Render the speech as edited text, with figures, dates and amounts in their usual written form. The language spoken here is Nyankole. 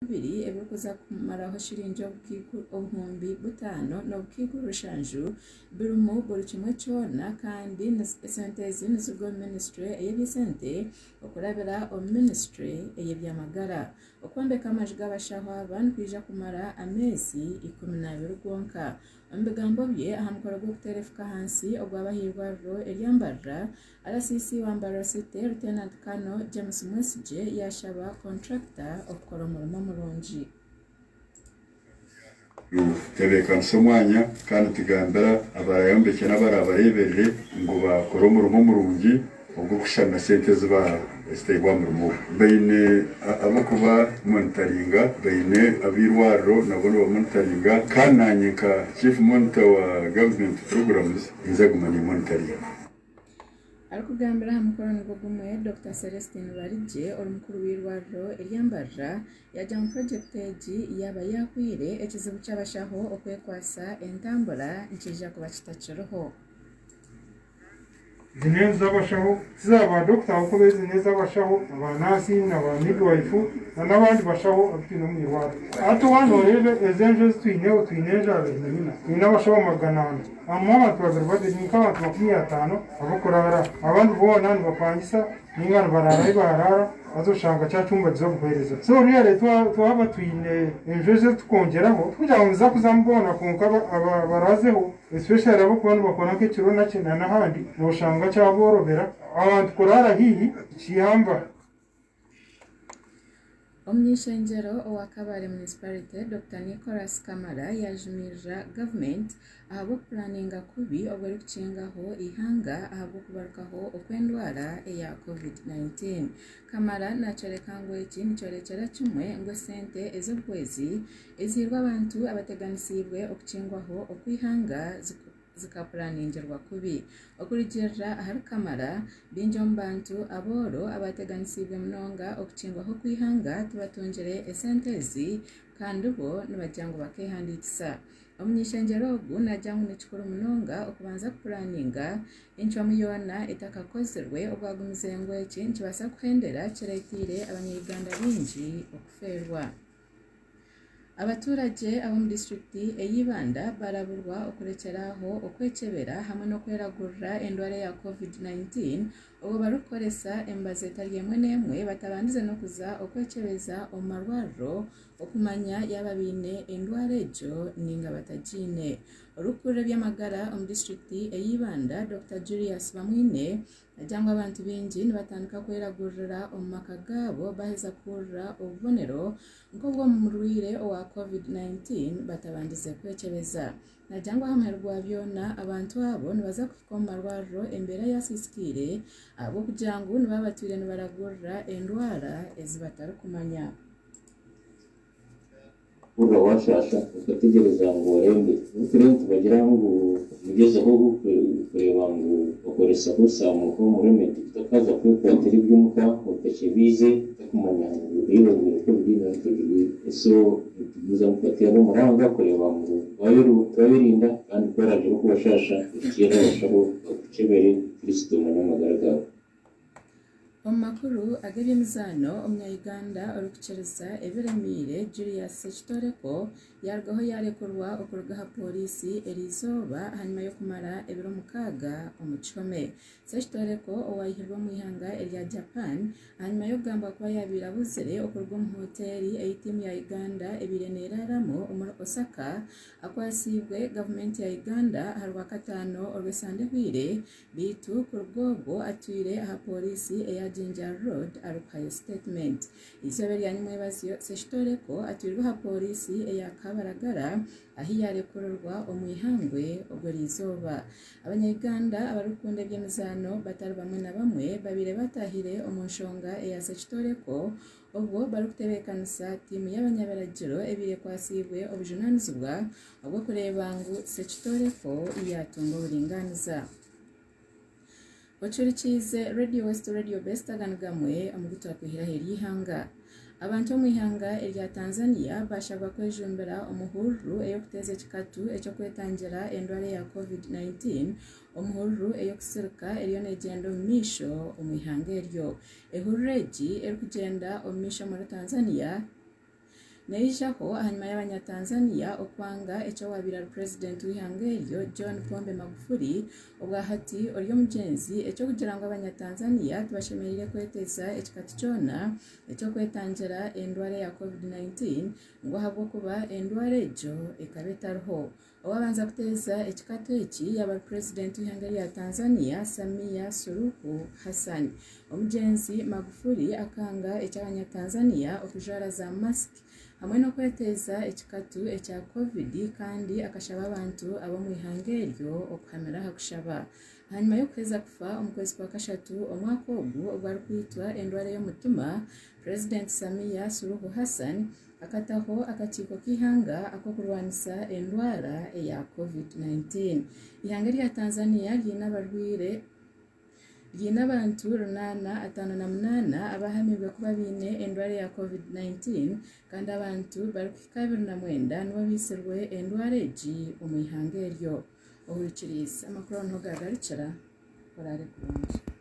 Bibiri ebirikuza kumaraho shiringi 5700 birimu buri kimwe kyona kandi esente ezi niziruga omu minisiture ey'eby'esente okurabira omu minisiture ey'eby'amagara. Okwombeka amaju g'abashaho aba nikwija kumara ameezi 12 gonka. Omu bigambo bye aha mukoro gw'okuteera efuka ahansi ogwaba ahairwariro erya Mbarara, RCC wa Mbarara City, Lieutenant Colonel James Mwesigye yaashaba kontrakita okukora omurimo murungi. Tutebeekanisa omwanya kandi tugambira abarayombekye n'abaraabareeberere ngu baakore omurimo murungi ogw'okushushana na sente ezi ezitairwe aha murimo ogu. Baine ab'okuba monitaringa, baine ab'eirwariro nabo nibamonitaringa kandi naanye nka Chief Monitor wa Government Programs ninza kuguma nimonitaringa. Arikugambira aha mukoro nigwo gumwe, Dokita Celestine Barigye ori mukuru w'eirwariro erya Mbarara yaagira ngu purogyekiti egi yaaba yaahweire, ekizibu ky'abashaho okwekwatsa entambura nikiija kuba kitakiriho. Ezi n'enju z'abashaho, ti za baadokita ahabw'okuba ezi n'ez'abashaho, aba naasi na ba midwife na n'abandi bashaho abu twine omu irwariro. Hati waaba nooreeba ezi enju ezi twineho, twine enju 24. Twine abashaho 400, harimu abantu babiri babiri, ni nk'abantu 50 ab'okuraara aha. Abandi boona nibapangisa nainga nibaraara ahu baaraara, haza oshanga kya kyumba kiza kubuheereza. So really twaba twine enju ezi tukwongyeraho, tikugira ngu niziza kuzamu boona kwonka abaraazeho Especially abakuba nibakora nk'ekiro na n'ahandi noshanga kyaborobera abantu kuraara haihi nikiyamba. Omuny'eishengyero owa Kabale Municipality, Dokita Nicholas Kamara yaajumirira gavumenti ahabw'okupuraninga kubi obwo erikukingaho eihanga ahabw'okubarukaho okw'endwara eya Covid-19. Kamara nakyoreka ngu eki nikyorekyera kimwe ngu esente ez'obuhwezi Ezihairwe abantu abateganisiibwe okukingwaho okw'eihanga zikapuraningirwa kubi. Okurugiirira ahari Kamara, baingi omu bantu abooro abateganisiibwe munonga okukingwaho kw'eihanga tibatungire esente ezi kandi bo nibagira ngu bakeehandiikisa. Omuny'eishengyero ogu naagira ngu nikikuru munonga okubanza kupuraninga encwamu yoona etakakozirwe obwo agumize ngu eki nikibaasa kuhendera kireeteire abanya-Uganda baingi okufeerwa. Abaturagye ab'omu disiturikiti ey'Ibanda baraburwa okurekyera aho okwekyebera hamwe n'okweragurira endwara eya Covid-19 obwo barikukoresa emibazi etari emwe n'emwe batabandize n'okuza okwekyebeza omu marwariro okumanya yaaba baine endwara egyo ninga batagiine. Orikukurira eby'amagara omu disiturikiti ey'Ibanda, Dokita Julius Bamwine Nagira ngu abantu baingi nibatandika kweragurira omu maka gaabo baaheza kuhurira obubonero nk'obw'omurwaire owa Covid-19 batabandize kwekyebeza. Nagira ngu aha muheru gwa byona abantu abo nibaza kuhika omu marwariro embeera yaasiisikaire ahabw'okugira ngu nibaba batwire nibaragurira endwara ezi batarikumanya. Hurira waashaasha okategyereza ngu orembe. Obu turiyo nitubagira ngu mugyezeho kureeba ngu okoresaho some home remedy otakaza kwekwatira eby'omuka otakyebiize otakumanya ngu iwe orwaire covid nari togirwaire. So nitugumizamu kubateerera omuranga kureeba ngu twayerinda kandi ku oraagira oku washaasha ohikirire abashaho bakukyebere at least omanye amagara gaawe. Omu makuru ag'eby'emizaano, Omunya-Uganda orikukiriza ebiremeire, Julius Ssekitoleko yaarugaho yaarekurwa okuruga aha pooriisi eriizooba ahanyima y'okumara ebiro mukaaga omu kihome. Ssekitoleko owaihirwe omu ihanga erya Japan ahanyima y'okugambwa kuba yaabaire abuzire okuruga omu hoteeri ei tiimu ya Uganda ebaire neeraaramu omuri Osaka akwatsiibwe gavumenti ya Uganda aharwakataano orw'esande ehweire Beitu kuruga obwo atwire aha pooriisi eya Jinja Road arikuhayo sitetimenti. Eizooba erya nyimwebazyo, Seshitoreko atwirwe aha pooriisi eya Kabaragara ahi yaarekurirwa omu ihangwe ogwo eriizooba. Abanya-Uganda abarikukunda eby'emizaano batari bamwe na bamwe babaire bataahire omu nshonga eya Seshitoreko obwo barikutebeekanisa tiimu y'abanyabiragiro ebaire ekwatsiibwe obujunaanizibwa obw'okureeba ngu Ssekitooleko yaatunga oburingaaniza. Ocurikiize Radio West Radio Best aga ni gamwe omu gu twakwihire aheeru y'eihanga. Abantu omu ihanga erya Tanzania baashabwa kwejumbira omu hururu ey'okuteeza ekikatu eky'okwetangira endwara eya Covid-19 omu hururu ey'okusirika eriyo neegyenda omu maisho omu ihanga eryo. Ehururu egi erikugyenda omu maisho omuri Tanzania. Neijaho ahanyima y'Abanyatanzania okwanga eky'owaabaire ari Purezidenti w'eihanga eryo, John Pombe Magufuli, obwa hati ori omugyenzi, eky'okugira ngu Abanyatanzania tibashemereire kweteisa ekikatu kyona eky'okwetangira endwara eya Covid-19 ngu ahabw'okuba endwara egyo ekaba etariho. Owaabanza kuteeza ekikatu eki yaaba ari Purezidenti w'eihanga rya Tanzania, Samia Suluhu Hassan. Omugyenzi Magufuli akanga eky'Abanyatanzania okujwara za masiki hamwe n'okweteeza ekikatu ekya Covid kandi akashaba abantu ab'omu ihanga eryo okuhamira aha kushaba. Ahanyima y'okuheza kufa omu kwezi kwa kashatu omwaka ogu obu arikwitwa endwara y'omutima, Purezidenti Samia Suluhu Hassan akataho akakiiko k'eihanga ak'okurwanisa endwara eya Covid-19. Eihanga erya Tanzania riine abarwaire Riine abantu 858 abahamibwe kuba baine endwara eya Covid-19 kandi abantu barikuhika 29 nibo baitsirwe endwara egi omu ihanga eryo. Ohurikiriize amakuru aho niho gagarukira. Oraare kurungi.